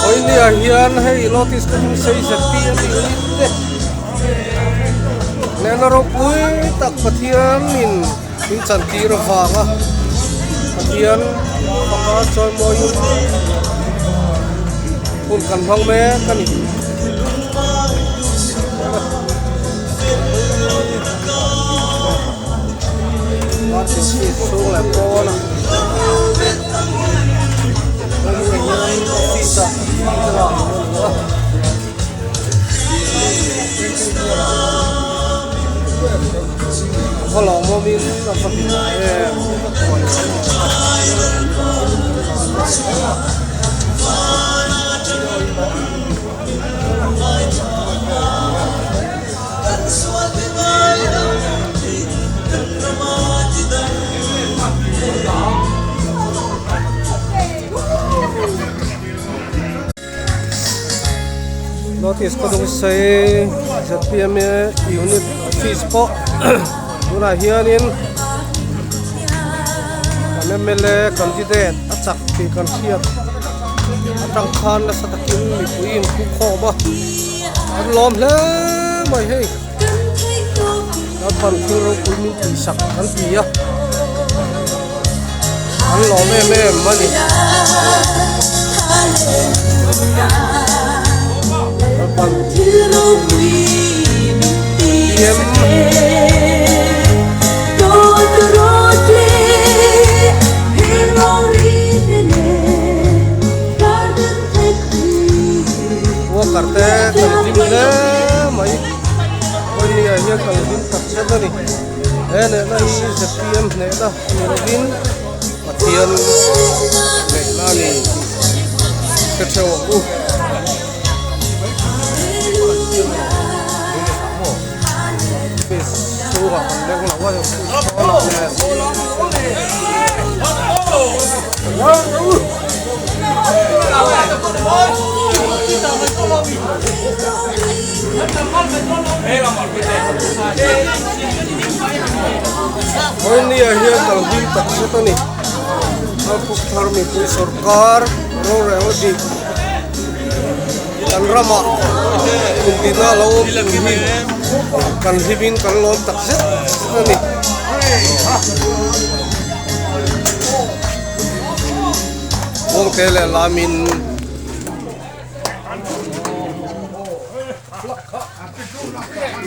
Vawinia hian hei Lotus te hming sei zpm unit te nena ropui tak Pathianin min chantir avanga Pathian faka chawimawiin hun kan hmang mek a ni. Chhung leh pawn a office ah a va lawmawm in a va hlim em. North East khawdung sei zpm unit office pawh tunah hianin kan mla candidate a chak tih kan hriat atang khan nasa takin mipui in thu khawm a an lawm hle mai hei Lalpan thil ropui min tihsak kan ti a an lawm em em a ni. Lalpan PM Worker te kan hlim hle mai Vawinia hian kan hlim tak zet a ni he nehna hi zpm hnehna ni lovin Pathian hnehna a ni tih hre theuh ang u. Office chhungah kan leng lo a office pawnah nen. Vawinia hian kal hlim tak zet a ni. Kalphuk thar mipui sorkar rorel dik kan ramah kumtina lo awm tur hi kan hlimin kan lawm tak zet a ni. Kawngte leh lamin.